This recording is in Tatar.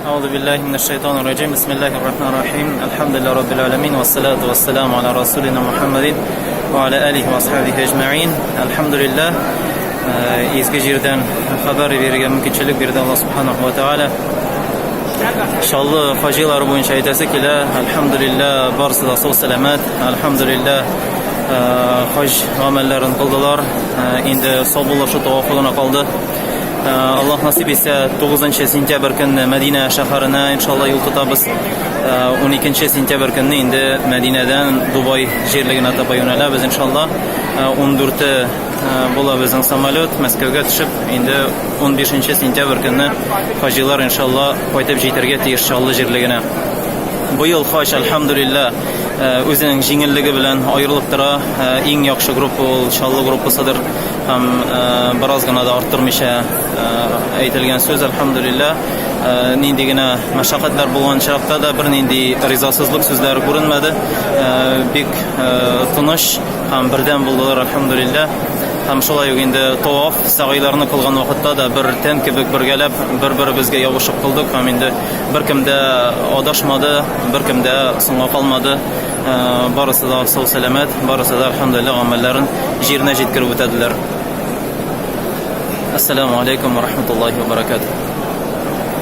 أعوذ بالله من الشيطان الرجيم بسم الله الرحمن الرحيم الحمد لله رب العالمين والصلاة والسلام على رسولنا محمد وعلى آله وأصحابه أجمعين الحمد لله изге җирдән хәбәр бирергә мөмкинчелек бирде Аллаһ субханаху ва тааля. Чаллы хаҗилары буенча әйтәсе килә, әлхәмдүлилләһ, барысы да сау сәламәт, әлхәмдүлилләһ, хаҗ гамәлләрен кылдылар. Инде саубуллашу тавафы гына калды. Аллаһ насыйп итсә, 9 сентябрь көнне Мәдинә шәһәренә иншалла юл тотабыз. 12 сентябрь көнне инде Мәдинәдән Дубай җирлегенә таба юнәләбез иншалла. 14-е була безнең самолет Мәскәүгә төшеп, инде 15 сентябрь көнне хаҗилар иншалла кайтып җитәргә тиеш Чаллы җирлегенә. Быел хаҗ, әлхәмдүлилләһ, үзенең җиңеллеге белән аерылып тора. Иң яхшы группа ул Чаллы группасыдыр. Һәм бераз гына да арттырмыйча әйтелгән сүз, әлхәмдүлилләһ, нинди генә мәшәкатьләр булган чакта да бернинди ризасызлык сүзләре күренмәде. Бик тыныч һәм бердәм булдылар, әлхәмдүлилләһ. Һәм шулай ук инде таваф, сәгыйларны кылган вакытта да бер тән кебек бергәләп, бер-беребезгә ябышып кылдык һәм инде беркем дә адашмады, беркем дә соңга калмады. Барысы да сау-сәламәт, барысы да, әлхәмдүлилләһ, гамәлләрен җиренә җиткереп үтәделәр. Ассаламу алейкум ва рахматуллахи ва баракатуһ.